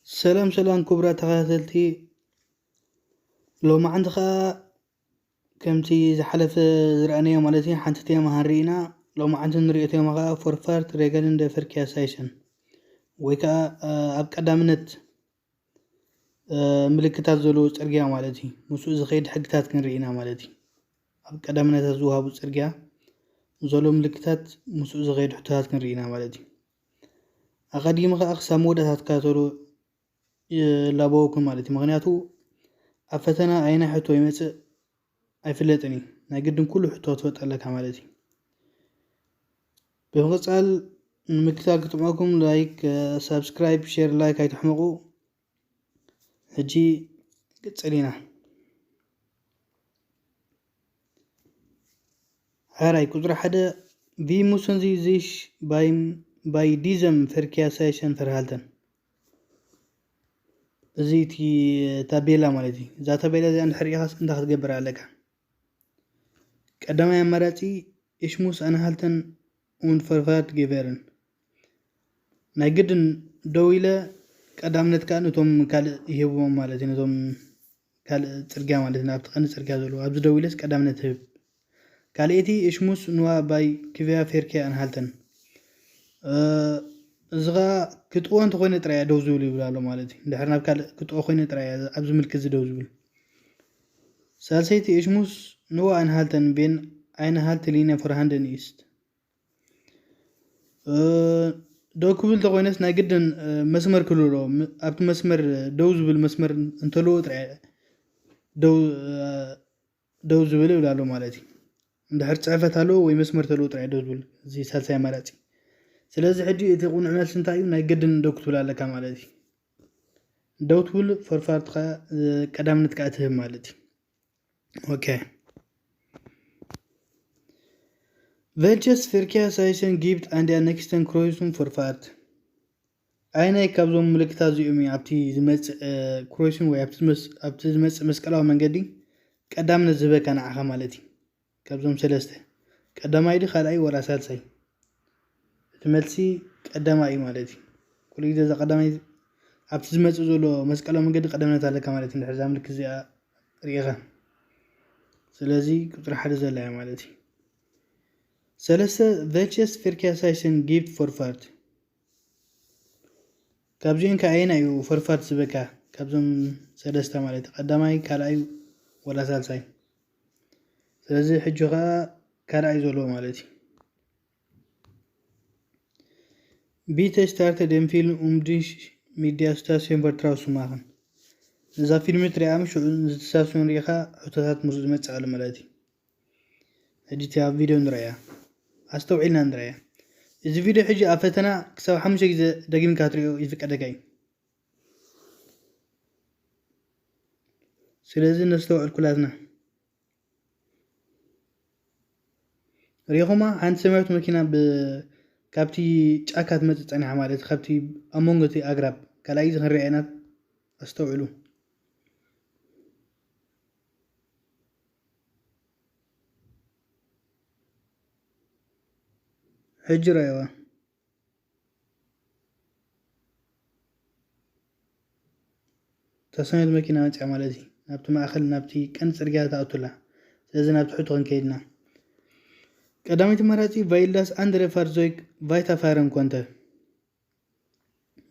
ሰላም ሰላም ክቡራት ተኸታተልቲ፣ ሎማዓንቲ ኸኣ ከምቲ ዝሓለፈ ዝረኣናዮ ማለት እዩ፣ ሓንቲ ቴማ ሃንሪኢና። ሎማዓንቲ ንሪኦ ቴማ ኸኣ ፎርፋርት ሬገልን ደ ፈርኪያ ሳይሰን ወይ ከኣ ኣብ ቀዳምነት ምልክታት ዘለዎ ጽርግያ ማለት እዩ። ምስኡ ዝኸይድ ሕግታት ክንርኢ ኢና ማለት እዩ። ኣብ ቀዳምነታት ዝወሃቡ ጽርግያ ዘሎ ምልክታት ምስኡ ዝኸይድ ሕቶታት ክንርኢ ኢና ማለት እዩ። ኣቐዲሙ ኸኣ ክሳብ መወዳእታ ትከታተሉ ይላበወኩም ማለት እዩ። ምኽንያቱ ኣብ ፈተና ኣየናይ ሕቶ ይመጽእ ኣይፍለጥን እዩ። ናይ ግድን ኩሉ ሕቶ ክትፈልጥ ኣለካ ማለት እዩ። ብምቕጻል ንምክትታል ክጥዕመኩም ላይክ፣ ሳብስክራይብ፣ ሼር፣ ላይክ ኣይትሕመቑ። ሕጂ ቅጽል ኢና። ሓራይ ቁጽሪ ሓደ፣ ቪ ሙሰን ዚ ዚሽ ባይ ባይ ዲዘም ፈርኪያ ሳይሸን ፈርሃልተን። እዚ እቲ ታቤላ ማለት እዩ። እዛ ታቤላ እዚኣ እንድሕር ሪኢኻስ እንታይ ክትገብር ኣለካ? ቀዳማይ ኣማራጺ፣ እሽሙስ ኣንሃልተን ኡን ፈርፋርት ጌቨርን። ናይ ግድን ደው ኢለ ቀዳምነት ከኣ ነቶም ካልእ ይህብዎም ማለት እዩ። ነቶም ካልእ ጽርግያ ማለት እዩ። ኣብቲ ቀንዲ ጽርግያ ዘለዎ ኣብዚ ደው ኢለስ ቀዳምነት ህብ። ካልኣይቲ እሽሙስ ንዋ ባይ ክቪያ ፌርኪያ ኣንሃልተን። እ፣ እዚ ኸኣ ክጥዎ እንተኾይነ ጥራይ እያ ደው ዝብል ይብል ኣሎ ማለት እዩ። እንድሕር ናብ ካልእ ክጥዎ ኮይነ ጥራይ እያ ኣብዚ ምልክት እዚ ደው ዝብል። ሳልሰይቲ እሽሙስ ንዋ ኣንሃልተን ቬን ኣይንሃልት ሊነ ፎርሃንደን ኢስት። እ፣ ደው ክብል እንተኾይነስ ናይ ግድን፣ እ፣ መስመር ክህሉ ኣለዎ። ም-፣ ኣብቲ መስመር፣ እ፣ ደው ዝብል መስመር እንተለዎ ጥራይ ደው፣ እ፣ ደው ዝብል ይብል ኣሎ ማለት እዩ። እንድሕር ጽሕፈት ኣለዎ ወይ መስመር ተለዎ ጥራይ ደው ዝብል፣ እዚ ሳልሳይ ኣማራጺ። ስለዚ ሕጂ እቲ ቅኑዕ መልሲ እንታይ እዩ? ናይ ግድን ደው ክትብል ኣለካ ማለት እዩ። ደው ትብል ፎርፋርት ኸኣ፣ እ፣ ቀዳምነት ከኣ ትህብ ማለት እዩ። ኦኬ። Welches Verkehrszeichen gibt an der nächsten Kreuzung Vorfahrt? ኣየናይ ካብዞም ምልክታት እዚኦም እዩ ኣብቲ ዝመጽእ፣ እ፣ ክሮይሲን ወይ ኣብቲ ዝመጽ-፣ ኣብቲ ዝመጽእ መስቀላዊ መንገዲ ቀዳምነት ዝህበካ ንዓኻ ማለት እዩ? ካብዞም ሰለስተ ቀዳማይ ድዩ ካልኣይ ወላ ሳልሳይ? እቲ መልሲ ቀዳማይ እዩ ማለት እዩ። ኩሉ ግዜ እዛ ቀዳማይ ኣብቲ ዝመጽእ ዘሎ መስቀላዊ መንገዲ ቀዳምነት ኣለካ ማለት እዩ። እንድሕር እዛ ምልክት እዚኣ ርኢኻ። ስለዚ ቁጽሪ ሓደ ዘላ እያ ማለት እዩ። ሰለስተ፣ Welches Verkehrszeichen gibt Vorfahrt? ካብዚኦም ከ ኣየናይ እዩ ፈርፋርት ዝበካ? ካብዞም ሰለስተ ማለት እዩ። ቀዳማይ፣ ካልኣይ ወላ ሳልሳይ? ስለዚ ሕጂ ኸኣ ካልኣይ ዘሎ ማለት እዩ። Bitte starte den Film, um dich mit der Situation vertraut zu machen. ነዛ ፊልም ትሪኣ፣ ሽዑ ነዚ ስታሲዮን ሪኢኻ ሕቶታት ምስኡ ዝመጽእ ኣሎ ማለት እዩ። ሕጂ እቲ ኣብ ቪድዮ ንረኣያ። ኣስተውዒልና ንረኣያ። እዚ ቪድዮ ሕጂ ኣብ ፈተና ክሳብ ሓሙሽተ ግዜ ደጊምካ ክትሪኦ ይፍቀደካ እዩ። ስለዚ ነስተውዕል ኩላትና። ሪኢኹማ፣ ሓንቲ ሰማያዊት መኪና ብ-፣ ካብቲ ጫካ ትመጽእ ጸኒሓ ማለት፣ ካብቲ ኣብ መንጎ እቲ ኣግራብ። ካልኣይ እዚ ክንሪኣ ኢና፣ ኣስተውዕሉ። ሕጂ ረኣይዋ። እታ ሰማያዊት መኪና መጽያ ማለት እዩ። ናብቲ ማእከል፣ ናብቲ ቀንዲ ጽርግያ ትኣቱ ኣላ። ስለዚ ናብ ትሕቲ ክንከይድ ኢና። ቀዳመይቲ ኣማራጺ፣ Weil das andere Fahrzeug weiterfahren konnte።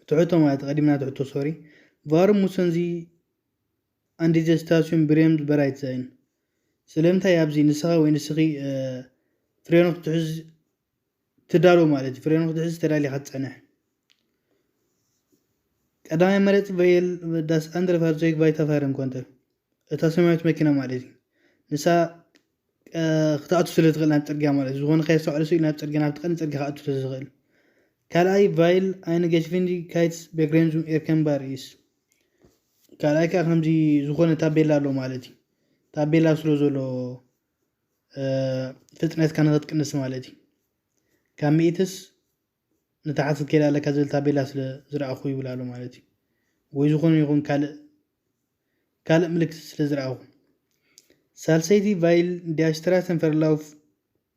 ትሕቶ ማለት፣ ቀዲምና ትሕቶ፣ ሶሪ። Warum müssen Sie an dieser Station bremsbereit sein? ስለምንታይ ኣብዚ ንስኻ ወይ ንስኺ፣ እ፣ ፍሬኑ ክትሕዝ ትዳሎ ማለት እዩ። ፍሬኑ ክትሕዝ ተዳሊኻ ትጸንሕ። ቀዳማይ መረጽ፣ Weil das andere Fahrzeug weiterfahren konnte። እታ ሰማያዊት መኪና ማለት እዩ። ንሳ፣ እ፣ ክትኣቱ ስለ ትኽእል ናብ ጽርግያ ማለት እዩ። ዝኾነ ከየስተውዕለ ስኢሉ ናብ ጽርግያ፣ ናብቲ ቀንዲ ጽርግያ ክኣቱ ስለ ዝኽእል። ካልኣይ፣ Weil eine Geschwindigkeitsbegrenzung erkennbar ist። ካልኣይ ከኣ ከምዚ ዝኾነ ታቤላ ኣሎ ማለት እዩ። ታቤላ ስለ ዘሎ፣ እ፣ ፍጥነትካ ንኽትቅንስ ማለት እዩ። ካብ ሚእትስ ንታሕቲ ክትከይድ ኣለካ ዝብል ታቤላ ስለ ዝረኣኹ ይብል ኣሎ ማለት እዩ። ወይ ዝኾነ ይኹን ካልእ፣ ካልእ ምልክት ስለ ዝረኣኹ። ሳልሰይቲ፣ Weil der Straßenverlauf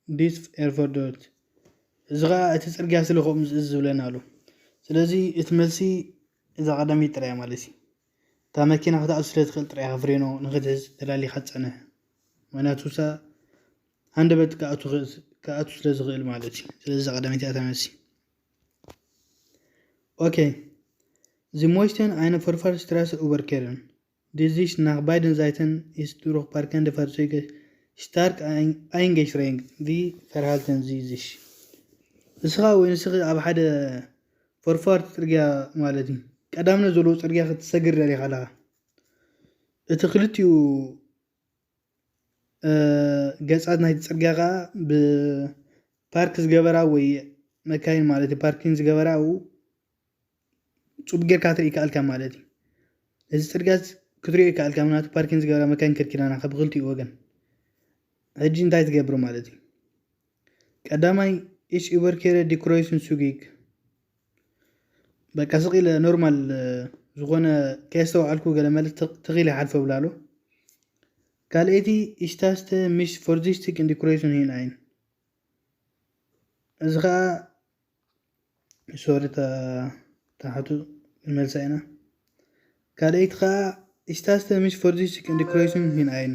dicht erfordert። እዚ ኸኣ እቲ ጽርግያ ስለ ከምኡ ዝእዝ ዝብለና ኣሎ። ስለዚ እቲ መልሲ እዛ ቀዳመይቲ ጥራይ ማለት እዩ። እታ መኪና ክትኣቱ ስለ ትኽእል ጥራይ ኢኻ ፍሬኖ ንኽትሕዝ ተላሊኻ ትጸንሕ። ምኽንያቱ እሳ ሃንደበት ክኣቱ ክእ-፣ ክኣቱ ስለ ዝኽእል ማለት እዩ። ስለዚ እዛ ቀዳመይቲ እያ እታ መልሲ። ኦኬ። Sie möchten eine Vorfahrtsstraße überqueren? Die Sicht nach beiden Seiten ist durch parkende Fahrzeuge stark ein-, eingeschränkt. Wie verhalten Sie sich? ንስኻ ወይ ንስኺ ኣብ ሓደ ፎርፋርት ጽርግያ ማለት እዩ፣ ቀዳምነት ዘለዎ ጽርግያ ክትሰግር ደሊኻ ኣለኻ። እቲ ክልቲኡ፣ እ፣ ገጻት ናይቲ ጽርግያ ከኣ ብፓርክ ዝገበራ ወይ መካይን ማለት እዩ፣ ፓርኪን ዝገበራ ኣብኡ ጽቡቅ ጌርካ ክትርኢ ይከኣልካ ማለት እዩ። እዚ ጽርግያ ክትሪኦ ይከኣልካ፣ ምኽንያቱ ፓርኪን ዝገበራ መካይን ከልኪላና ካብ ክልቲኡ ወገን። ሕጂ እንታይ ትገብር ማለት እዩ? ቀዳማይ፣ ich überquere die Kreuzung zügig። በቃ ስቕ ኢለ ኖርማል፣ እ፣ ዝኾነ ከየስተውዓልኩ ገለ ማለት ትኽ-፣ ትኽ ኢለ ይሓልፎ ብላሉ። ካልኣይቲ፣ ich taste mich vorsichtig in die Kreuzung hinein። እዚ ኸኣ፣ ሶሪ፣ ተ-፣ ተሓቱ ክንመልሳ ኢና። ካልኣይቲ ኸኣ፣ ich taste mich vorsichtig in die Kreuzung hinein።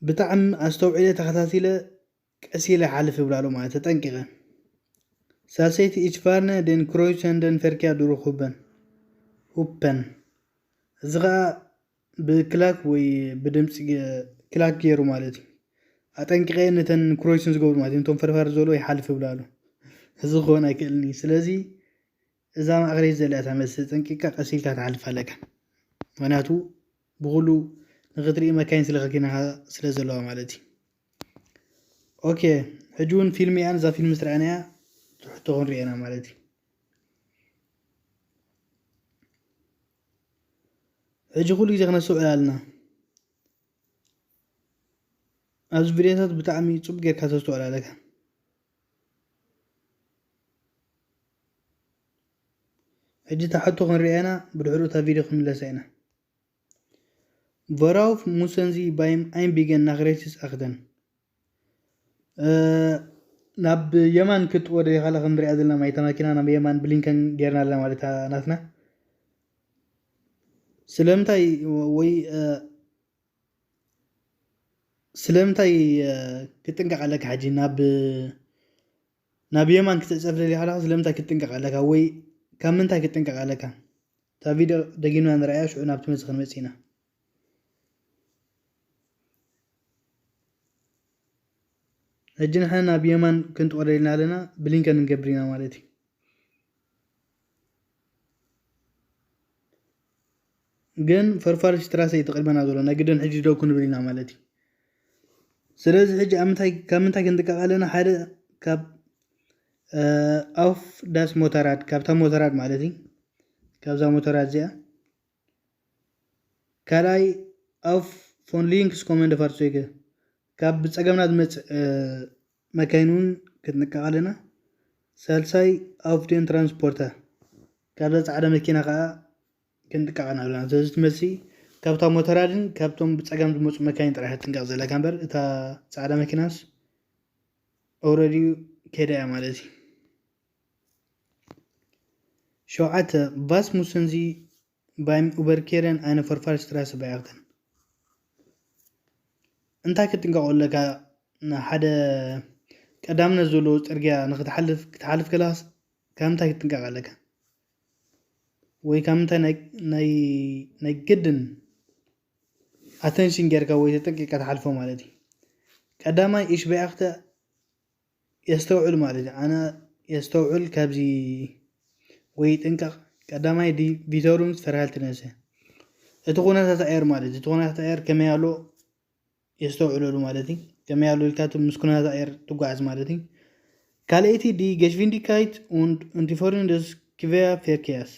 ብጣዕሚ ኣስተውዒለ ተኸታቲለ ቀስ ኢለ ይሓልፍ ይብላሉ ማለት ተጠንቂቐ። ሳልሰይቲ፣ ich warne den Kreuzenden Verkehr durchhupen። ሁፐን። እዚ ኸኣ ብክላክ ወይ ብድምፂ ገ-፣ ክላክ ገይሩ ማለት እዩ። ኣጠንቂቐ ነተን ክሮይስን ዝገብሩ ማለት እዩ። ነቶም ፈርፋር ዘሎ ይሓልፍ ይብላሉ። እዚ ክኸውን ኣይክእልን እዩ። ስለዚ እዛ ማእኸለይቲ ዘላ እታ መስተ ጠንቂቕካ ቀስ ኢልካ ትሓልፍ ኣለካ። ምኽንያቱ ብኹሉ ንኽትርኢ መካይን ስለ ከኪናኻ ስለ ዘለዋ ማለት እዩ። ኦኬ፣ ሕጂ እውን ፊልም እያ። ነዛ ፊልም ምስ ረኣናያ ትሕቶ ክንሪኤና ማለት እዩ። ሕጂ ኩሉ ግዜ ክነስተውዕል ኣለና። ኣብዚ ቪድዮታት ብጣዕሚ ጽቡቅ ጌርካ ተስተውዕል ኣለካ። ሕጂ እታ ሕቶ ክንሪኣ ኢና፣ ብድሕሪኡ እታ ቪድዮ ክንምለሳ ኢና። Worauf müssen Sie beim Einbiegen nach rechts achten? እ፣ ናብ የማን ክትወደ ኢኻ፣ ከም ንሪኣ ዘለና ማይታ መኪና ናብ የማን ብሊንከን ጌርና ኣለና ማለት እያ ናትና። ስለምንታይ ወይ፣ እ፣ ስለምንታይ፣ እ፣ ክትጥንቀቕ ኣለካ? ሕጂ ናብ፣ ናብ የማን ክትዕጸፍ ደሊኻ ኣለኻ፣ ስለምንታይ ክትጥንቀቕ ኣለካ? ወይ ካብ ምንታይ ክትጥንቀቕ ኣለካ? እታ ቪድዮ ደጊምና ንርኣያ፣ ሽዑ ናብቲ መልሲ ክንመጽእ ኢና። ሕጂ ንሕና ናብ የማን ክንጥወር ደሊና ኣለና፣ ብሊንከን ንገብር ኢና ማለት እዩ። ግን ፈርፋር ሽትራሰ እዩ እቲ ቅድመና ዘሎ፣ ናይ ግድን ሕጂ ደው ክንብል ኢና ማለት እዩ። ስለዚ ሕጂ ኣብ ምንታይ፣ ካብ ምንታይ ክንጥንቀቕ ኣለና? ሓደ ካብ፣ እ፣ ኣፍ ዳስ ሞተራድ፣ ካብታ ሞተራድ ማለት እዩ፣ ካብዛ ሞተራድ እዚኣ። ካልኣይ፣ ኣፍ ፎን ሊንክስ ኮመንደ ፋርሶይገ፣ ካብ ብጸገምና ዝመጽእ፣ እ፣ መካይን እውን ክንጥንቀቕ ኣለና። ሳልሳይ፣ ኣፍ ደን ትራንስፖርተ፣ ካብዛ ጻዕዳ መኪና ከኣ ክንጥንቀቕ ኣለና። ስለዚ እቲ መልሲ ካብታ ሞተራድን ካብቶም ብጸጋም ዝመጹ መካይን ጥራሕ ትጥንቀቕ ዘለካ እምበር፣ እታ ጻዕዳ መኪናስ ኦልሬዲ ከይዳ እያ ማለት እዩ። ሸውዓተ፣ ቫስ ሙሰንዚ ባይም ኡበርኬረን ኣይነ ፈርፋር ሽትራሰ ባያክተን። እንታይ ክትጥንቀቕ ኣለካ? ንሓደ ቀዳምነት ዘለዎ ጽርግያ ንኽትሓልፍ፣ ክትሓልፍ ከለኻስ ካብ ምንታይ ክትጥንቀቕ ኣለካ? ወይ ካብ ምንታይ ናይ፣ ናይ፣ ናይ ግድን ኣተንሽን ጌርካ ወይ ተጠንቂቕካ ትሓልፎ ማለት እዩ? ቀዳማይ፣ እሽ በያኽተ የስተውዕል ማለት እዩ። ኣነ የስተውዕል ካብዚ ወይ ጥንቀቕ። ቀዳማይ፣ ዲ ቪተሩምስ ፈርሃልቲ ነሰ። እቲ ኩነታት ኣየር ማለት እዩ። እቲ ኩነታት ኣየር ከመይ ኣሎ የስተውዕለሉ ማለት እዩ። ከመይ ኣሎ ኢልካ እቲ ምስ ኩነታት ኣየር ትጓዓዝ ማለት እዩ። ካልኣይቲ፣ ዲ ገሽቪንዲካይት ኡንድ ኡንቲፎሪን ደስ ክቨያ ፌርኪያስ።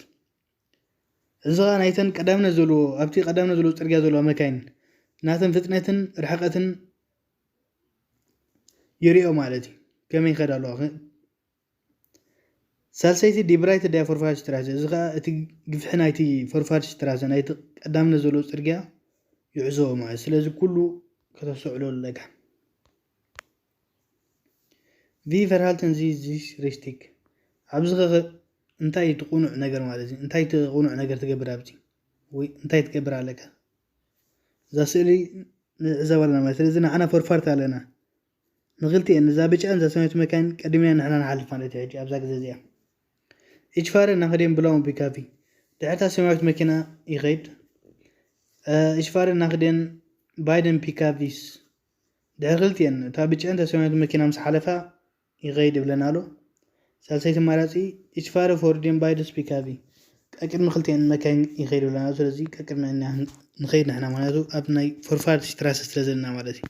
እዚ ኸኣ ናይተን ቀዳምነት ዘለዎ፣ ኣብቲ ቀዳምነት ዘለዎ ጽርግያ ዘለዋ መካይን ናተን ፍጥነትን ርሕቀትን ይሪኦ ማለት እዩ። ከመይ ይኸዳ ኣለዋ? ሳልሰይቲ፣ ዲ ብራይት ዳያ ፎርፋርሽትራሰ። እዚ ኸኣ እቲ ግፍሒ ናይቲ ፎርፋርሽትራሰ፣ ናይቲ ቀዳምነት ዘለዎ ጽርግያ ይዕዘቦ ማለት እዩ። ስለዚ ኩሉ ከተስተውዕሎ ኣለካ። ቪ ፈርሃልተን ዚ ዚስ ሪስቲክ። ኣብዚ ኸ እንታይ ትቕኑዕ ነገር ማለት እዩ? እንታይ ትቕኑዕ ነገር ትገብር ኣብዚ? ወይ እንታይ ትገብር ኣለካ? እዛ ስእሊ ንዕዘብ ኣለና ማለት። ስለዚ ንዓና ፎርፋርት ኣለና። ንኽልቲኤን፣ እዛ ብጫን እዛ ሰማያዊት መካይን ቀዲምና ንሕና ንሓልፍ ማለት እዩ። ሕጂ ኣብዛ ግዜ እዚኣ። Ich fahre nach dem blauen ፒካፒ። ድሕርታ ሰማያዊት መኪና ይኸይድ። Ich fahre nach den beiden ፒካፒስ። ድሕሪ ክልቲኤን፣ እታ ብጫን እታ ሰማያዊት መኪና ምስ ሓለፋ ይኸይድ ይብለና ኣሎ። ሳልሰይቲ ኣማራጺ Ich fahre vor den beiden ፒካፒ። ቀቅድሚ ክልቲኤን መካይን ይኸይድ ይብለና ኣሎ። ስለዚ ቀቅድሚ ንኸይድ ንሕና፣ ምኽንያቱ ኣብ ናይ ፎርፋርት ስትራሰ ስለ ዘለና ማለት እዩ።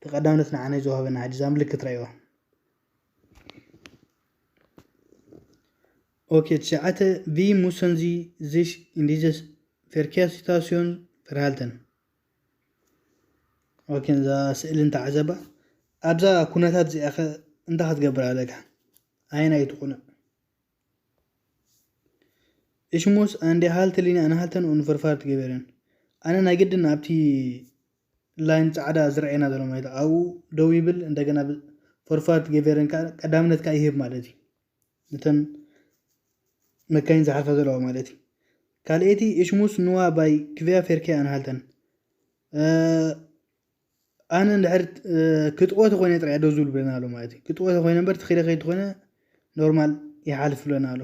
ተቐዳምነት ንዓና እዩ ዝወሃበና። ሕጂ እዛ ምልክት ረኣይዋ። ኦኬ፣ ትሽዓተ፣ Wie müssen Sie sich in dieser Verkehrssituation verhalten? ኦኬ፣ እዛ ስእሊ እንተዓዘባ፣ ኣብዛ ኩነታት እዚኣ ኸ እንታይ ክትገብር ኣለካ? ኣየናይ እዩ ትቕኑዕ? Ich muss an der Haltelinie anhalten und ፎርፋርት ገበረን። ኣነ ናይ ግድን ኣብቲ ላይን ጻዕዳ ዝረኣየና ዘሎ ማለት ኣብኡ ደው ይብል፣ እንደገና ብ-፣ ፎርፋርት ገበረን ከኣ ቀዳምነት ከኣ ይህብ ማለት እዩ። ነተን መካይን ዝሓልፋ ዘለዋ ማለት እዩ። ካልኣይቲ፣ Ich muss nur bei Querverkehr anhalten። ኣነ እንድሕር ክጥወ ተኾይነ ጥራይ ደው ዝብል ብለና ኣሎ ማለት እዩ። ክጥወ ተኾይነ እምበር ትኺለ ከይድ ተኾይነ ኖርማል ይሓልፍ ብለና ኣሎ።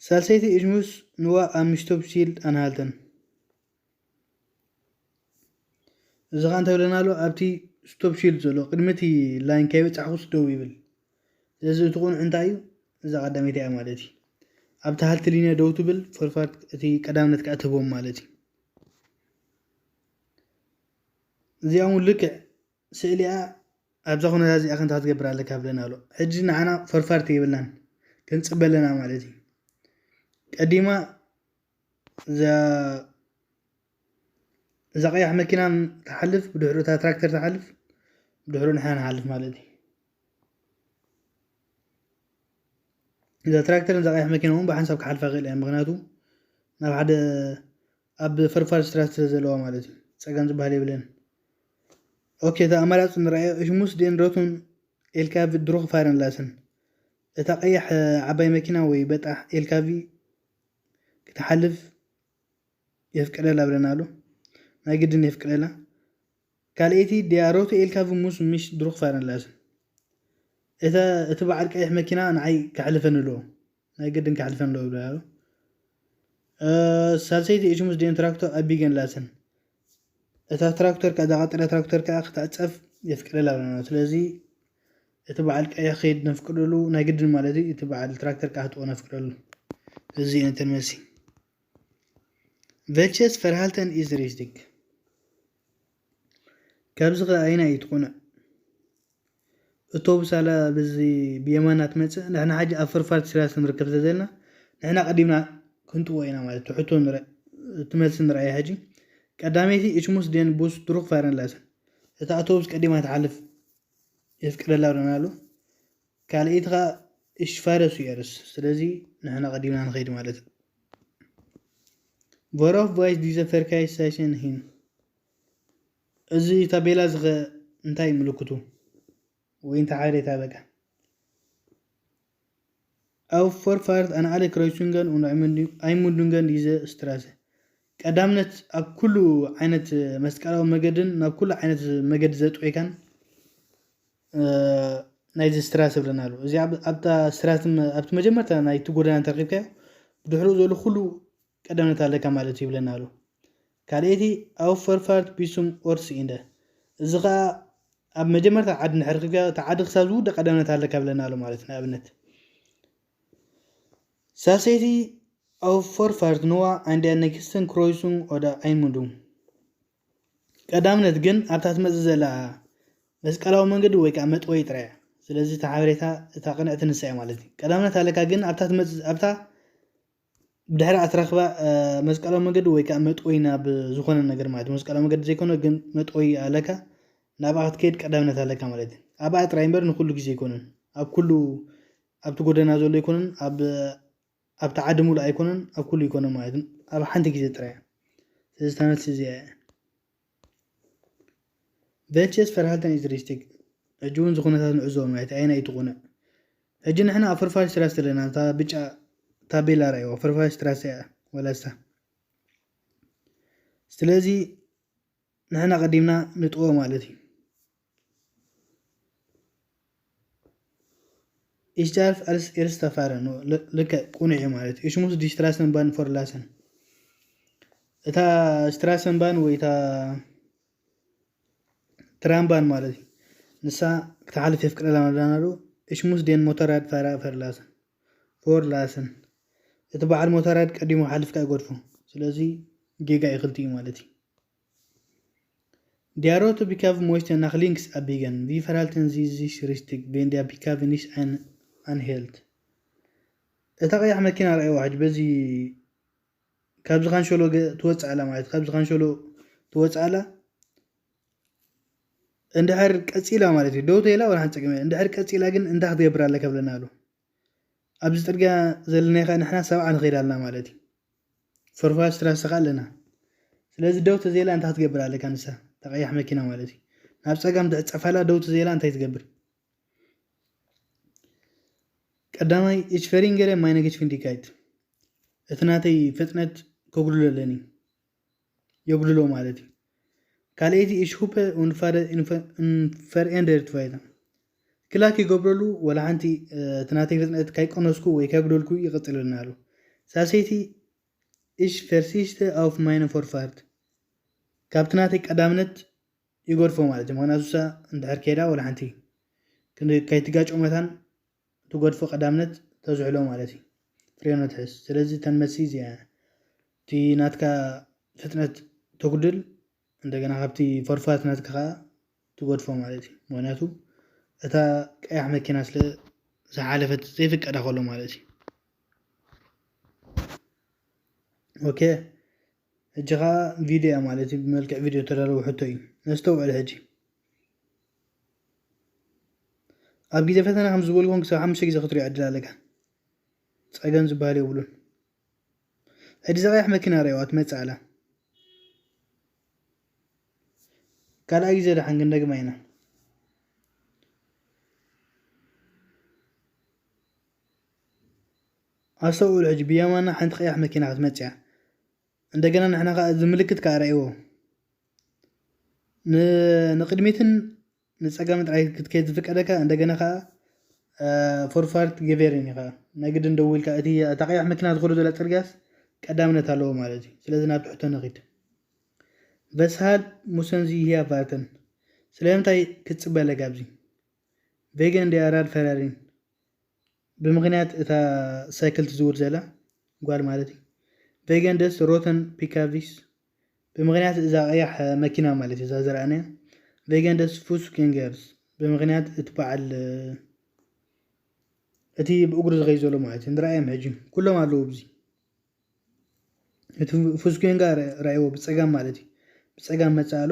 ሳልሰይቲ፣ Ich muss nur am Stoppschild anhalten። እዚ ኸዓ እንታይ ብለና ኣሎ? ኣብቲ ስቶፕ ሺልድ ዘሎ ቅድሚ እቲ ላይን ከይበጻሕኩስ ደው ይብል። ስለዚ እቲ ቁኑዕ እንታይ እዩ? እዛ ቀዳመይቲ እያ ማለት እዩ። ኣብቲ ሃልትሊንየ ደው ትብል፣ ፎርፋርት እቲ ቀዳምነት ከኣ ትህቦም ማለት እዩ። እዚኣ እውን ልክዕ ስእሊኣ ኣብዛ ኩነታት እዚኣ ክንታ ክትገብር ኣለካ ብለና ኣሎ። ሕጂ ንዓና ፎርፋርት የብልናን፣ ክንጽበ ኣለና ማለት እዩ። ቀዲማ እዛ እዛ ቀያሕ መኪና ትሓልፍ፣ ብድሕሩ እታ ትራክተር ትሓልፍ፣ ብድሕሩ ንሕና ንሓልፍ ማለት እዩ። እዛ ትራክተር እዛ ቀያሕ መኪና እውን ብሓንሳብ ክሓልፋ ክእል እያ፣ ምክንያቱ ናብ ሓደ ኣብ ፈርፋር ስትራት ስለ ዘለዋ ማለት እዩ። ጸገም ዝበሃል የብለን። ኦኬ፣ እታ ኣማራጺ ንረኣዮ፣ እሽሙስ ዴን ሮቱን ኤልካቪ ድሩኽ ፋረን ላስን። እታ ቀያሕ ዓባይ መኪና ወይ በጣሕ ኤልካቪ ክትሓልፍ የፍቅደላ ብለና ኣሎ። ናይ ግድን የፍቅደላ። ካልኣይቲ ዲያሮቱ ኤልካቪ ሙስ ምሽ ድሩኽ ፋረን ላስን። እታ፣ እቲ በዓል ቀይሕ መኪና ንዓይ ከሕልፈኒ ኣለዎ። ናይ ግድን ከሕልፈኒ ኣለዎ ብለና ኣሎ። እ፣ ሳልሰይቲ እሽሙስ ዴን ትራክቶ ኣቢገን ላስን። እታ ትራክተር ከኣ፣ እዛ ቀጠልያ ትራክተር ከኣ ክትዕጸፍ የፍቅደላ ብለና። ስለዚ እቲ በዓል ቀይሕ ክኸይድ ነፍቅደሉ ናይ ግድን ማለት እዩ። እቲ በዓል ትራክተር ከኣ ክትጥዎ ነፍቅደሉ። እዚ እዩ ነተን መልሲ። Welches Verhalten ist richtig? ካብዚ ከ ኣየናይ እዩ ትቕኑዕ? እቶብስ ኣላ በዚ ብየማና ትመጽእ፣ ንሕና ሕጂ ኣብ ፈርፋርቲ ስራስ ንርከብ ስለ ዘለና፣ ንሕና ቀዲምና ክንጥዎ ኢና ማለት እዩ። ሕቶ ንረ-፣ እቲ መልሲ ንረኣያ ሕጂ። ቀዳመይቲ እሽሙስ ዴን ቡስ ድሩኽ ፋረን ላስን። እታ ኣውቶቡስ ቀዲማ ትሓልፍ የፍቅደላ ብለና ኣሎ። ካልኣይቲ ኸኣ እሽፋረ ሱየርስ። ስለዚ ንሕና ቀዲምና ንኸይድ ማለት እዩ። Worauf weist diese Verkehrszeichen hin? እዚ ታቤላ እዚ ኸ እንታይ ምልክቱ? ወይ እንታይ ሓበሬታ በቃ? Auf Vorfahrt an alle Kreuzungen und Einmündungen dieser Straße። ቀዳምነት ኣብ ኩሉ ዓይነት መስቀላዊ መገድን ናብ ኩሉ ዓይነት መገዲ ዘጥወይካን፣ እ፣ ናይዚ ስትራሰ ብለና ኣሎ። እዚ ኣብ-፣ ኣብታ ስትራስ መ-፣ ኣብቲ መጀመርታ ናይቲ ጎደና እንተረኺብካዮ፣ ብድሕሪኡ ዘሎ ኩሉ ቀዳምነት ኣለካ ማለት እዩ ይብለና ኣሎ። ካልኣይቲ፣ Auf Vorfahrt bis zum Ortsende። እዚ ኸኣ ኣብ መጀመርታ ዓዲ እንድሕር ረኺብካ፣ እቲ ዓዲ ክሳብ ዝውዳእ ቀዳምነት ኣለካ ብለና ኣሎ ማለት እዩ። ንኣብነት፣ ሳልሰይቲ፣ Auf Vorfahrt nur an der nächsten Kreuzung oder Einmündung። ቀዳምነት ግን ኣብታ ትመጽእ ዘላ መስቀላዊ መንገዲ ወይ ከኣ መጥወይ ጥራይ እያ። ስለዚ እታ ሓበሬታ፣ እታ ቅንዕቲ ንሳ እያ ማለት እዩ። ቀዳምነት ኣለካ ግን ኣብታ ትመጽእ፣ ኣብታ ብድሕሪ ኣትረኽባ፣ እ፣ መስቀላዊ መንገዲ ወይ ከኣ መጥወይ ናብ ዝኾነ ነገር ማለት እዩ። መስቀላዊ መንገዲ ዘይኮነ ግን መጥወይ ኣለካ፣ ናብኣ ክትከይድ ቀዳምነት ኣለካ ማለት እዩ። ኣብኣ ጥራይ እምበር ንኹሉ ግዜ ኣይኮነን። ኣብ ኩሉ፣ ኣብቲ ጎደና ዘሎ ኣይኮነን፣ ኣብ፣ ኣብቲ ዓዲ ሙሉእ ኣይኮነን፣ ኣብ ኩሉ ኣይኮነን ማለት እዩ። ኣብ ሓንቲ ግዜ ጥራይ እያ። ስለዚ እታ መልሲ እዚኣ እያ። Welches Verhalten ist richtig? ሕጂ እውን እዚ ኩነታት ንዕዘቦ ማለት እዩ። ኣየናይ እዩ እቲ ቁኑዕ? ሕጂ ንሕና ኣብ ፈርፋሽ ትራስት ኣለና። እታ ብጫ ታቤላ ራእይዋ ፈርፋሽ ትራስት እያ ወላስታ። ስለዚ ንሕና ቀዲምና ንጥዎ ማለት እዩ። Ich darf als erster fahren ልክዕ ቁኑዕ እዩ ማለት እዩ። Ich muss die Straßenbahn verlassen። እታ Straßenbahn ወይ እታ ትራምባን ማለት እዩ። ንሳ ክትሓልፍ የፍቅደላ መዳናሉ። Ich muss den Motorradfahrer verlassen verlassen። እቲ በዓል ሞተራድ ቀዲሙ ሓልፍካ ይገድፎ። ስለዚ ጌጋ እዩ ክልቲኡ ማለት እዩ። Der rote Pickup möchte nach links abbiegen. Wie verhalten Sie sich richtig, wenn der Pickup nicht ein anhält? እታ ቀያሕ መኪና ረእዋ ሕጂ በዚ ካብዚ ካንሸሎ ገ- ትወፅእ ኣላ ማለት ካብዚ ካንሸሎ ትወፅእ ኣላ። እንድሕር ቀፂላ ማለት እዩ ደው ተይላ ወላ ሓንቲ ፀገም የለን። እንድሕር ቀፂላ ግን እንታይ ክትገብር ኣለካ ብለና ኣሎ። ኣብዚ ፅርግያ ዘለና ኸ ንሕና ሰብዓ ንኸይድ ኣለና ማለት እዩ። ፈርፋስ ትራስኻ ኣለና። ስለዚ ደው ተዘይላ እንታይ ክትገብር ኣለካ ንሳ ተቐያሕ መኪና ማለት እዩ። ናብ ፀጋም ትዕፀፋላ ደው ተዘይላ እንታይ ትገብር? ቀዳማይ፣ ich verringere meine Geschwindigkeit፣ እቲ ናተይ ፍጥነት ከጉድሎ ኣለኒ፣ የጉድሎ ማለት እዩ። ካልኣይቲ፣ ich hupe und fahre unverändert weiter፣ ክላክ ይገብረሉ ወላ ሓንቲ እቲ ናተይ ፍጥነት ካይቀነስኩ ወይ ካይጉደልኩ ይቐፅለልና ኣሎ። ሳልሰይቲ፣ ich verzichte auf meine Vorfahrt፣ ካብቲ ናተይ ቀዳምነት ይገድፎ ማለት እዩ። ምክንያቱ እሳ እንድሕር ከይዳ ወላ ሓንቲ ከይትጋጨው መታን ትገድፎ ቀዳምነት ተዝሕሎ ማለት እዩ። ፍሬኖ ትሕዝ። ስለዚ እተን መልሲ እዚኣ እቲ ናትካ ፍጥነት ተጉድል እንደገና ካብቲ ፈርፋት ናትካ ከዓ ትገድፎ ማለት እዩ። ምክንያቱ እታ ቀያሕ መኪና ስለ ዝሓለፈት ዘይፍቀዳ ከሎ ማለት እዩ። ኦኬ ሕጂ ከዓ ቪድዮ እያ ማለት እዩ። ብመልክዕ ቪድዮ ተዳለወ ሕቶ እዩ። ነስተውዕል ሕጂ ኣብ ግዜ ፈተና ከም ዝበልኩም ክሳብ ሓሙሽተ ግዜ ክትሪኦ ዕድል ኣለካ። ፀገም ዝበሃል የብሉን። ሕጂ እዛ ቀያሕ መኪና ርእዋ ትመፅእ ኣላ። ካልኣይ ግዜ ደሓን ክንደግማ ኢና። ኣስተውዕሉ ሕጂ ብየማና ሓንቲ ቀያሕ መኪና ክትመፅያ እንደገና ንሕና ከዓ እዚ ምልክት ከዓ ርእይዎ። ንቅድሚትን ንፀጋምን ጥራይ ክትከይድ ዝፍቀደካ እንደገና ከዓ ፎርፋርት ገቬርን ኢኻ ናይ ግድን ደው ኢልካ እቲ እታ ቀያሕ መኪና ዝኸዶ ዘላ ፅርግያስ ቀዳምነት ኣለዎ ማለት እዩ። ስለዚ ናብ ትሕቶ ንኺድ። Weshalb müssen Sie hier warten? ስለምንታይ ክትፅበ ኣለካ ኣብዚ? Wegen der Radfahrerin፣ ብምኽንያት እታ ሳይክል ትዝውር ዘላ ጓል ማለት እዩ። Wegen des roten P K Vs፣ ብምኽንያት እዛ ቀያሕ መኪና ማለት እዩ እዛ ዝረኣናያ። Wegen des Fußgängers፣ ብምኽንያት እቲ በዓል እቲ ብእግሩ ዝኸይ ዘሎ ማለት እዩ። ንረኣዮም ሕጂ ኩሎም ኣለዉ ኣብዚ። እቲ ፉስኩንጋ ረእዎ ብፀጋም ማለት እዩ። ብፀጋም መፅእ ኣሎ።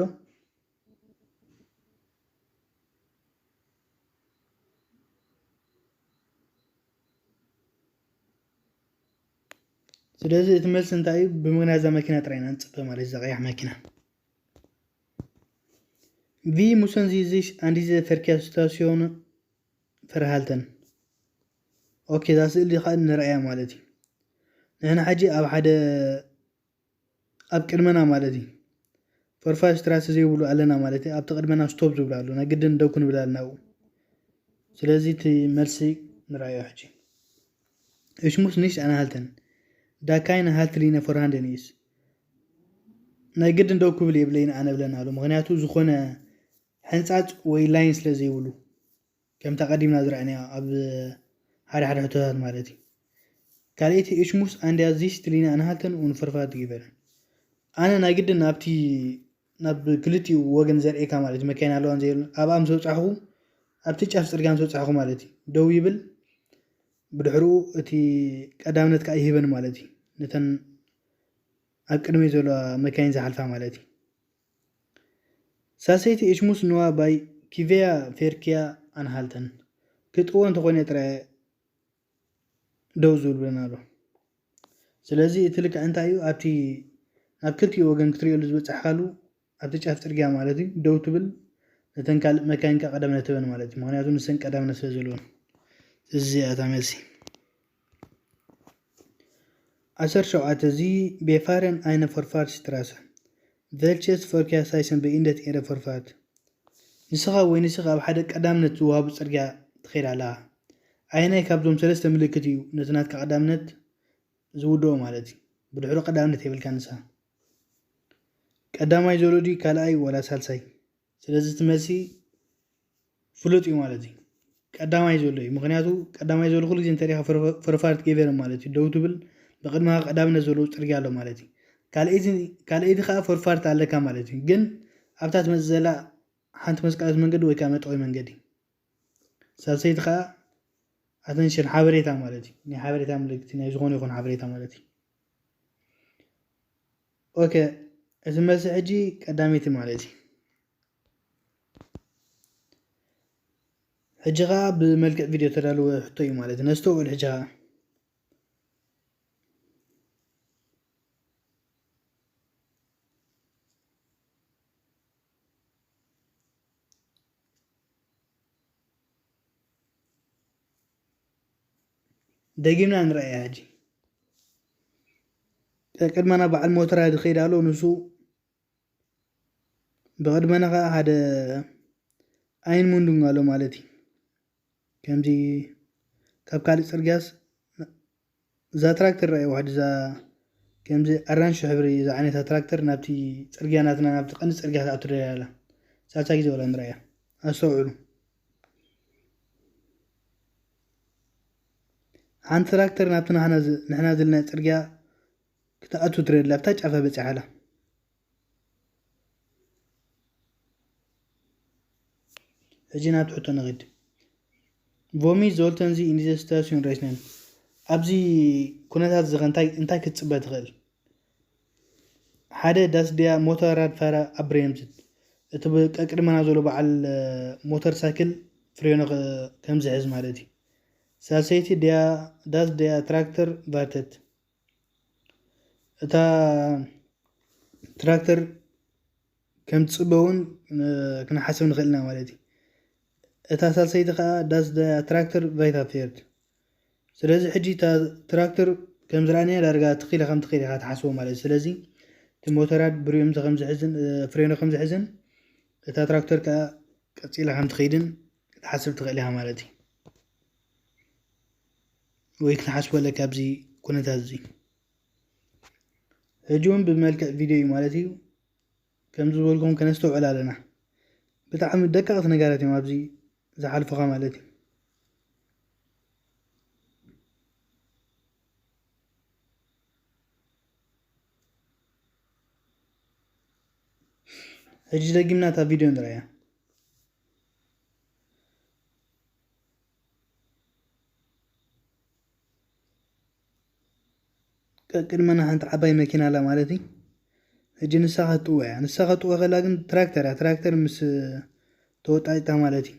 ስለዚ እቲ መልሲ እንታይ እዩ? ብምኽንያት እዛ መኪና ጥራይ ኢና ንፅበ ማለት እዛ ቀያሕ መኪና። Vi musen zizis andise ferkestasyon ferhalten. ኦኬ እዛ ስእሊ ከዓ ንረእያ ማለት እዩ። ንሕና ሕጂ ኣብ ሓደ ኣብ ቅድመና ማለት እዩ ፈርፋሽ ትራስ ዘይብሉ ኣለና ማለት እዩ። ኣብቲ ቅድመና ስቶፕ ዝብሉ ኣሎ ናይ ግድን ደው ክንብል ኣለና ኣብኡ። ስለዚ እቲ መልሲ ንረኣዮ ሕጂ። Ich muss nicht anhalten, da keine Haltlinie vorhanden ist። ናይ ግድን ደው ክብል የብለይን ኣነ ብለና ኣሎ። ምክንያቱ ዝኾነ ሕንፃፅ ወይ ላይን ስለ ዘይብሉ ከምታ ቀዲምና ዝረኣናዮ ኣብ ሓደ ሓደ ሕቶታት ማለት እዩ። ካልኣይቲ ich muss an der Sichtlinie anhalten und vorwärts gehen። ኣነ ናይ ግድን ናብቲ ናብ ክልቲኡ ወገን ዘርእካ ማለት እዩ መካይን ኣለዋን ዘይብለን ኣብኣ ምስ በፃሕኹ ኣብቲ ጫፍ ፅርግያ ምስ በፃሕኹ ማለት እዩ ደው ይብል። ብድሕርኡ እቲ ቀዳምነት ከዓ ይህበን ማለት እዩ ነተን ኣብ ቅድመይ ዘለዋ መካይን ዝሓልፋ ማለት እዩ። ሳሰይቲ ich muss nur bei Kivea Verkehr anhalten። ክጥዎ እንተኾይነ ጥራይ ደው ዝብል ብለና ኣሎ። ስለዚ እቲ ልክዕ እንታይ እዩ? ኣብቲ ናብ ክልቲኡ ወገን ክትሪእሉ ዝበፃሕካሉ ኣብቲ ጫፍ ፅርግያ ማለት እዩ ደው ትብል፣ ነተን ካልእ መካይን ከዓ ቀዳምነት ትህበን ማለት እዩ። ምክንያቱ ንሰን ቀዳምነት ስለ ዘለወን። እዚኣ እታ መልሲ። ዓሰርተ ሸውዓተ፣ ዚ ቤፋረን ኣይነ ፎርፋርት ስትራሰ። ቨልቸስ ፎርኪያ ሳይሰን በኢንደት ኤረ ፎርፋርት። ንስኻ ወይ ንስኻ ኣብ ሓደ ቀዳምነት ዝወሃቡ ጽርግያ ትኸይድ ኣለኻ። ኣየናይ ካብዞም ሰለስተ ምልክት እዩ ነቲ ናትካ ቀዳምነት ዝውድኦ ማለት እዩ? ብድሕሩ ቀዳምነት የብልካ ንስኻ። ቀዳማይ ዘሎ ድዩ ካልኣይ ዋላ ሳልሳይ? ስለዚ እቲ መልሲ ፍሉጥ እዩ ማለት እዩ። ቀዳማይ ዘሎ እዩ። ምኽንያቱ ቀዳማይ ዘሎ ኩሉ ግዜ እንተሪኻ ፎርፋርት ጌቨርን ማለት እዩ። ደው ትብል ብቕድመኻ ቀዳምነት ዘለዎ ጽርግያ ኣሎ ማለት እዩ። ካልኣይቲ ካልኣይቲ ከዓ ፎርፋርት ኣለካ ማለት እዩ። ግን ኣብታ ትመጽእ ዘላ ሓንቲ መስቀላዊት መንገዲ ወይ ከዓ መጠወይ መንገዲ። ሳልሰይቲ ከዓ ኣተንሽን ሓበሬታ ማለት እዩ። ናይ ሓበሬታ ምልክቲ ናይ ዝኾነ ይኹን ሓበሬታ ማለት እዩ። ኦኬ፣ እቲ መልሲ ሕጂ ቀዳመይቲ ማለት እዩ። ሕጂ ከዓ ብመልክዕ ቪድዮ ተዳለወ ሕቶ እዩ ማለት እዩ። ነስተውዕል ሕጂ ከዓ። ደጊምና ንረኣያ ሕጂ። ቅድመና በዓል ሞተራ ዝኸይድ ኣሎ፣ ንሱ ብቕድመና ከዓ ሓደ ኣይን ሙንዱንግ ኣሎ ማለት እዩ። ከምዚ ካብ ካልእ ጽርግያስ እዛ ትራክተር ረኣይዋ፣ እዛ ከምዚ ኣራንሺ ሕብሪ ዝዓይነታ ትራክተር ናብቲ ጽርግያ ናትና ናብቲ ቀንዲ ጽርግያ ትኣቱ ደልያ ኣላ። ሳልሳይ ግዜ ወላ ንረኣያ። ኣስተውዕሉ። ሓንቲ ትራክተር ናብቲ ናህና ዝ-፣ ንሕና ዘለና ጽርግያ ክትኣቱ ትረድላ ኣብታ ጫፋ በጺሓ ኣላ። ሕጂ ናብቲ ሕቶ ንኺድ። ቮሚ ዞልተንዚ ኢንዲዘ ስታሲዮን ሬስነን። ኣብዚ ኩነታት እዚ እንታይ እንታይ ክትጽበ ትኽእል? ሓደ ዳስ ድያ ሞተር ራድ ፋራ ኣብሬምዝት። እቲ ብቀቅድመና ዘሎ በዓል እ፣ ሞተር ሳይክል ፍሬኖ ከ-፣ ከም ዝሕዝ ማለት እዩ። ሳልሰይቲ ድያ ዳስ ድያ ትራክተር ቫርተት። እታ ትራክተር ከም ትጽበ እውን እ፣ ክንሓስብ ንኽእል ኢና ማለት እዩ። እታ ሳልሰይቲ ከዓ ዳስ ድያ ትራክተር ቫይታ ፌርት። ስለዚ ሕጂ እታ ትራክተር ከም ዝረኣናያ ዳርጋ ትኺለ ከም ትኺል ኢኻ ትሓስቦ ማለት እዩ። ስለዚ እቲ ሞተራት ብሪዮም ከም ዝሕዝን እ፣ ፍሬኖ ከም ዝሕዝን እታ ትራክተር ከዓ ቀጺላ ከም ትኸይድን ክትሓስብ ትኽእል ኢኻ ማለት እዩ። ወይ ክትሓስቦ ኣለካ ኣብዚ ኩነታት እዚ። ሕጂ እውን ብመልክዕ ቪድዮ እዩ ማለት እዩ። ከም ዝበልኩም ከነስተውዕል ኣለና። ብጣዕሚ ደቀቕቲ ነገራት እዮም ኣብዚ ዝሓልፉኻ ማለት እዩ። ሕጂ ደጊምና እታ ቪድዮ ንረኣያ። ቅድመና ሓንቲ ዓባይ መኪና ኣላ ማለት እዩ። ሕጂ ንሳ ክትጥወ እያ። ንሳ ክትጥወ ከላ ግን ትራክተር እያ። ትራክተር ምስ ተወጣጢታ ማለት እዩ።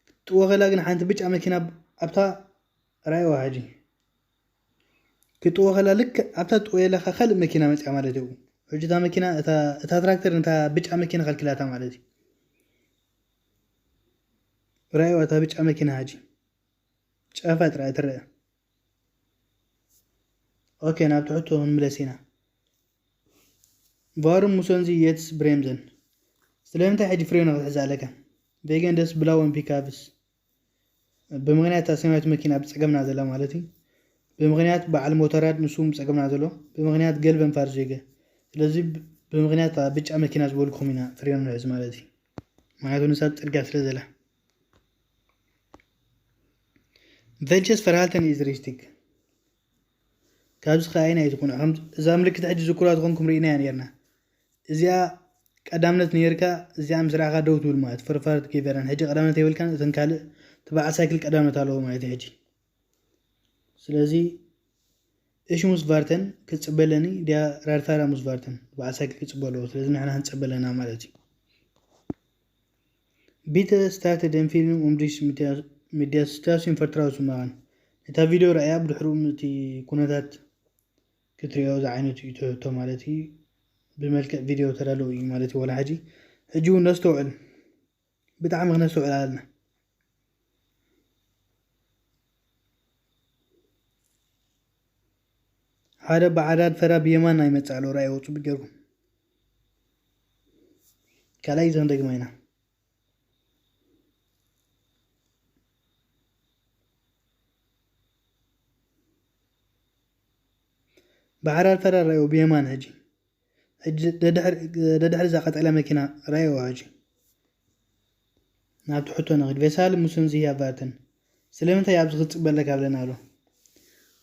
ክትጥወ ከላ ግን ሓንቲ ብጫ መኪና ኣብታ ራእይዋ ሕጂ። ክትጥወ ከላ ልክዕ ኣብታ ትጥወ ዘለኻ ካልእ መኪና መፅያ ማለት እዩ። ሕጂ እታ መኪና፣ እታ፣ እታ ትራክተር ነታ ብጫ መኪና ከልክላታ ማለት እዩ። ራእይዋ እታ ብጫ መኪና ሕጂ። ጫፋ ጥራይ ትረአ። ኦኬ፣ ናብቲ ሕቶ ክንምለስ ኢና። ቫሩም ሙሰንዚ የትስ ብሬምዘን። ስለምንታይ ሕጂ ፍሬኖ ክትሕዝ ኣለካ? ቬገን ደስ ብላወን ፒካብስ። ብምኽንያት እታ ሰማያዊት መኪና ብጸገምና ዘላ ማለት እዩ። ብምኽንያት በዓል ሞተራድ ንሱ ብጸገምና ዘሎ። ብምኽንያት ገልበን ፋርዜገ። ስለዚ ብ-፣ ብምኽንያት እታ ብጫ መኪና ዝበልኩም ኢና ፍሬኖ ንሕዝ ማለት እዩ። ምኽንያቱ ንሳ ኣብ ጽርግያ ስለ ዘላ። Welches Verhalten ist richtig? ካብዚ ከኣ ኣይና እዩ ዝኹን። ከም እዛ ምልክት ሕጂ ዝኩራ ዝኾንኩም ርኢናያ ነርና። እዚኣ ቀዳምነት ነርካ፣ እዚኣ ምስ ረኣኻ ደው ትብል ማለት ፈርፋርት ጌቨራን። ሕጂ ቀዳምነት የብልካን፣ እተን ካልእ እቲ በዓል ሳይክል ቀዳምነት ኣለዎ ማለት እዩ ሕጂ። ስለዚ እሽ ሙስ ቫርተን ክትጽበ ኣለኒ፣ ድያ ራድፋራ ሙስ ቫርተን በዓል ሳይክል ክትጽበ ኣለዎ። ስለዚ ንሕና ክንጸበ ኣለና ማለት እዩ። ቢተ ስታርተ ደን ፊልም ኡም ዲሽ ሚድያ፣ ሚድያ ስታሲዮን ፈርትራውስ ማን። ነታ ቪድዮ ረኣያ፣ ብድሕሪኡ እቲ ኩነታት ክትሪኦ ዝዓይነቱ እዩ ትሕቶ ማለት እዩ። ብመልክዕ ቪድዮ ተዳለዉ እዩ ማለት እዩ። ዋላ ሕጂ፣ ሕጂ እውን ነስተውዕል፣ ብጣዕሚ ክነስተውዕል ኣለና። ሓደ ብዓራድ ፈራ ብየማን ኣይመጽእ ኣሎ። ራእይዎ ጽቡቅ ጌርኩም። ካልኣይ ዘንደግማ ኢና። ብዓራድ ፈራ ራእይዎ ብየማን ሕጂ። ሕጂ ደድሕሪ፣ ደድሕሪ እዛ ቀጠልያ መኪና ራእይዎ ሕጂ። ናብቲ ሕቶ ንኽድ። Weshalb müssen Sie hier warten? ስለምንታይ ኣብዚ ክትጽበ ኣለካ ብለና ኣሎ።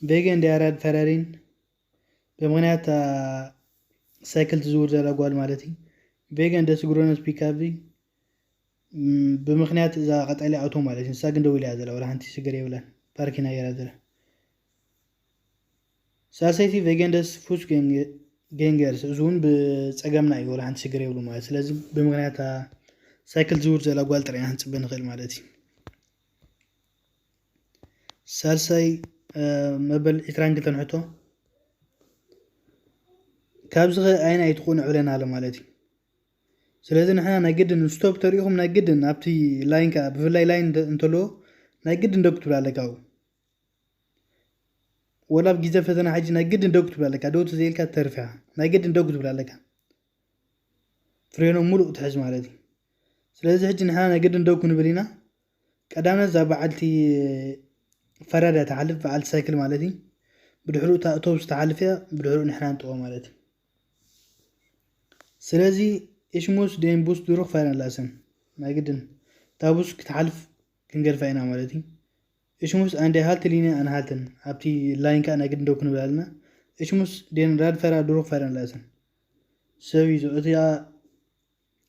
Wegen der Radfahrerin፣ ብምኽንያት እታ ሳይክል ትዝውር ዘላ ጓል ማለት እዩ። Wegen des großen Pkw፣ ም፣ ብምኽንያት እዛ ቀጠልያ ኣውቶ ማለት እዩ። ንሳ ግን ደው ኢላ እያ ዘላ፣ ወላ ሓንቲ ሽግር የብላን። ፓርኪና ገይራ ዘላ። ሳልሰይቲ wegen des Fußgängers፣ እዚ እውን ብጸገምና እዩ፣ ወላ ሓንቲ ሽግር የብሉ ማለት። ስለዚ ብምኽንያት እታ ሳይክል ዝውር ዘላ ጓል ጥራይ ኢና ክንጽበ ንኽእል ማለት እዩ። ሳልሳይ፣ እ፣ መበል ዕስራን ክልተን ሕቶ፣ ካብዚ ኸ ኣይን ኣይትኾኑ ዕብለና ኣሎ ማለት እዩ። ስለዚ ንሕና ናይ ግድን ስቶፕ ተሪኢኹም ናይ ግድን ኣብቲ ላይን ከኣ ብፍላይ ላይን እንተ-፣ እንተሎ ናይ ግድን ደው ክትብል ኣለካ ኣብኡ። ወላ ኣብ ግዜ ፈተና ሕጂ ናይ ግድን ደው ክትብል ኣለካ። ደው ተዘይልካ ትተርፍ ኢኻ። ናይ ግድን ደው ክትብል ኣለካ። ፍሬኖ ሙሉእ ክትሕዝ ማለት እዩ። ስለዚ ሕጂ ንሕና ናይ ግድን ደው ክንብል ኢና። ቀዳምነት እዛ በዓልቲ ፈራዳ ትሓልፍ፣ በዓልቲ ሳይክል ማለት እዩ። ብድሕሪኡ እታ ኣውቶቡስ ትሓልፍ እያ፣ ብድሕሪኡ ንሕና ንጥቆ ማለት እዩ። ስለዚ ich muss den Bus durchfahren lassen፣ ናይ ግድን እታ ቡስ ክትሓልፍ ክንገድፋ ኢና ማለት እዩ። Ich muss an der Haltelinie anhalten፣ ኣብቲ ላይን ከኣ ናይ ግድን ደው ክንብል ኣለና። Ich muss den Radfahrer durchfahren lassen፣ ሰብ ይዞ እቲ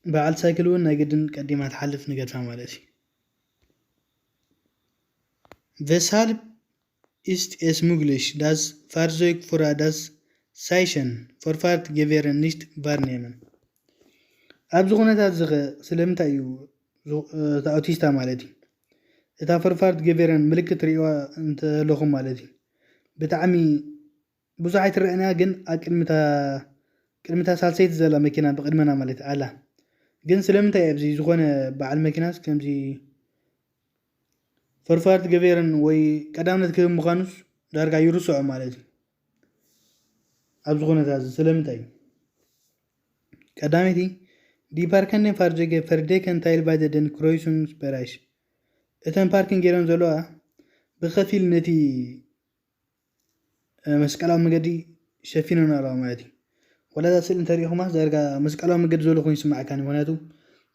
በዓል ሳይክል እውን ናይ ግድን ቀዲማ ትሓልፍ ንገድፋ ማለት እዩ። Weshalb ist es möglich, das Fahrzeug vor das Zeichen Vorfahrt gewähren nicht wahrnehmen? ኣብዚ ኩነታት እዚ ኸ ስለምንታይ እዩ ዝ-፣ እቲ ኣውቲስታ ማለት እዩ እታ ፈርፋርት ገቤረን ምልክት ርእዋ እንተለኹም ማለት እዩ ብጣዕሚ ብዙሕ ኣይትረአን እያ፣ ግን ኣብ ቅድሚታ፣ ቅድሚታ ሳልሰይቲ ዘላ መኪና ብቅድመና ማለት ኣላ። ግን ስለምንታይ ኣብዚ ዝኾነ በዓል መኪናስ ከምዚ ፈርፋርት ገቤረን ወይ ቀዳምነት ክህብ ምዃኑስ ዳርጋ ይርስዖ ማለት እዩ። ኣብዚ ኩነታት እዚ ስለምንታይ እዩ? ቀዳመይቲ፣ die parkenden Fahrzeuge verdecken teilweise den Kreuzungsbereich። እተን ፓርኪንግ ገይረን ዘለዋ ብኸፊል ነቲ፣ እ፣ መስቀላዊ መገዲ ሸፊነን ኣለዋ ማለት እዩ። ወላ እዛ ስእሊ እንተሪኢኹማ ዳርጋ መስቀላዊ መገዲ ዘሎ ኮይኑ ይስምዓካ፣ ምኽንያቱ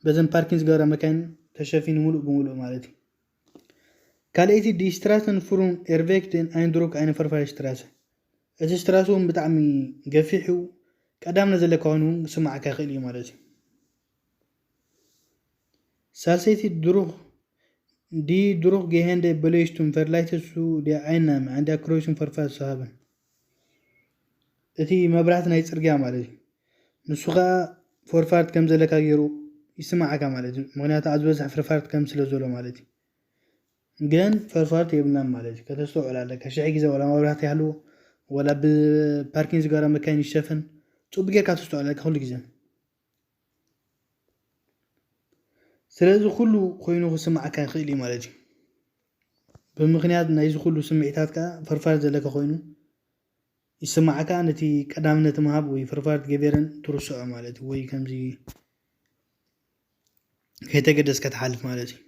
በዘን ፓርኪንግ ዝገብራ መካይን ተሸፊኑ ሙሉእ ብሙሉእ ማለት እዩ። ካልኣይቲ፣ die Straßen führen erweckt den Eindruck einer Verkehrsstraße። እቲ ስትራስ እውን ብጣዕሚ ገፊሕ እዩ፣ ቀዳምነት ዘለካ ኮይኑ እውን ክስምዓካ ይኽእል እዩ ማለት እዩ። ሳልሰይቲ፣ durch፣ die durchgehende Beleuchtung verleitet zu der Einnahme, an der Kreuzung Vorfahrt zu haben። እቲ መብራህቲ ናይ ጽርግያ ማለት እዩ። ንሱ ኸኣ ፎርፋርት ከም ዘለካ ገይሩ ይስምዓካ ማለት እዩ። ምኽንያቱ ኣብ ዝበዝሕ ፎርፋርት ከም ስለ ዘሎ ማለት እዩ። ግን ፈርፋርት የብልናን ማለት እዩ። ከተስተውዕል ኣለካ። ሽሕ ግዜ ወላ መብራህቲ ይሃልዎ፣ ወላ ብፓርኪንግ ዝገበራ መካይን ይሸፈን፣ ጽቡቅ ጌርካ ተስተውዕል ኣለካ ኩሉ ግዜ። ስለዚ ኩሉ ኮይኑ ክስምዓካ ይኽእል እዩ ማለት እዩ። ብምኽንያት ናይዚ ኩሉ ስምዒታት ከኣ ፈርፋርት ዘለካ ኮይኑ ይስምዓካ፣ ነቲ ቀዳምነት ምሃብ ወይ ፈርፋርት ገቤረን ትርስዖ ማለት እዩ። ወይ ከምዚ ከይተገደስካ ትሓልፍ ማለት እዩ።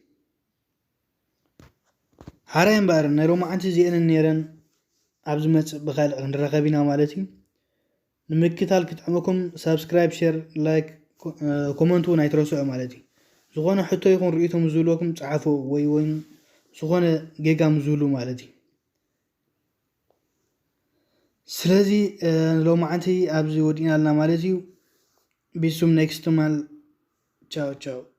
ሓራይ እምበኣር ናይ ሎማዓንቲ እዚአን ነይረን፣ ኣብ ዝመጽእ ብኻልእ ክንራኸብ ኢና ማለት እዩ። ንምክታል ክጥዕመኩም ሳብስክራይብ፣ ሼር፣ ላይክ፣ ኮ-፣ እ፣ ኮመንት እውን ኣይትረስዑ ማለት እዩ። ዝኾነ ሕቶ ይኹን ርእይቶ ምስ ዝህልወኩም ጸሓፉ ወይ እውን ዝኾነ ጌጋ ምስ ዝህሉ ማለት እዩ። ስለዚ፣ እ፣ ሎማዓንቲ ኣብዚ ወዲእና ኣለና ማለት እዩ። Bis zum nächsten Mal. Ciao, ciao.